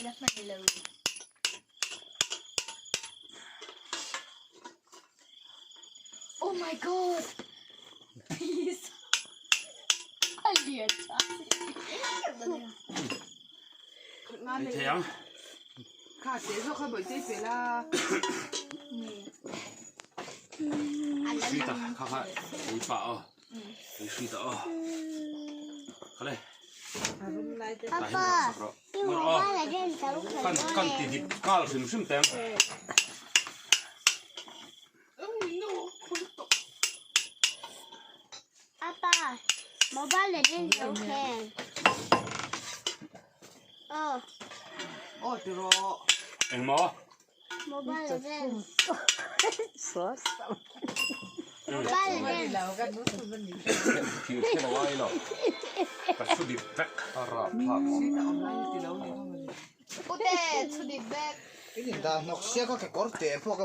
La hman lo. Oh my god! Please. A lian tha. Ei thei ang. Kha te zawk kha bawih tei pe la. Hri ta kha kha ei pah aw. Ei hri ta aw. Khale. Papa, i mobile a den tam Kan kan ti dip nghal hrim hrim teng. Papa, mobile legend lo khen. Aw. Aw ti rawh. Engmaw? Mobile legend. Mobile legend. Thil thil a ngai lo. Ka thu dip vek. A rap thlak. Pute, thu dip vek. In indah hnawk sia ka kekawr te pawh ka.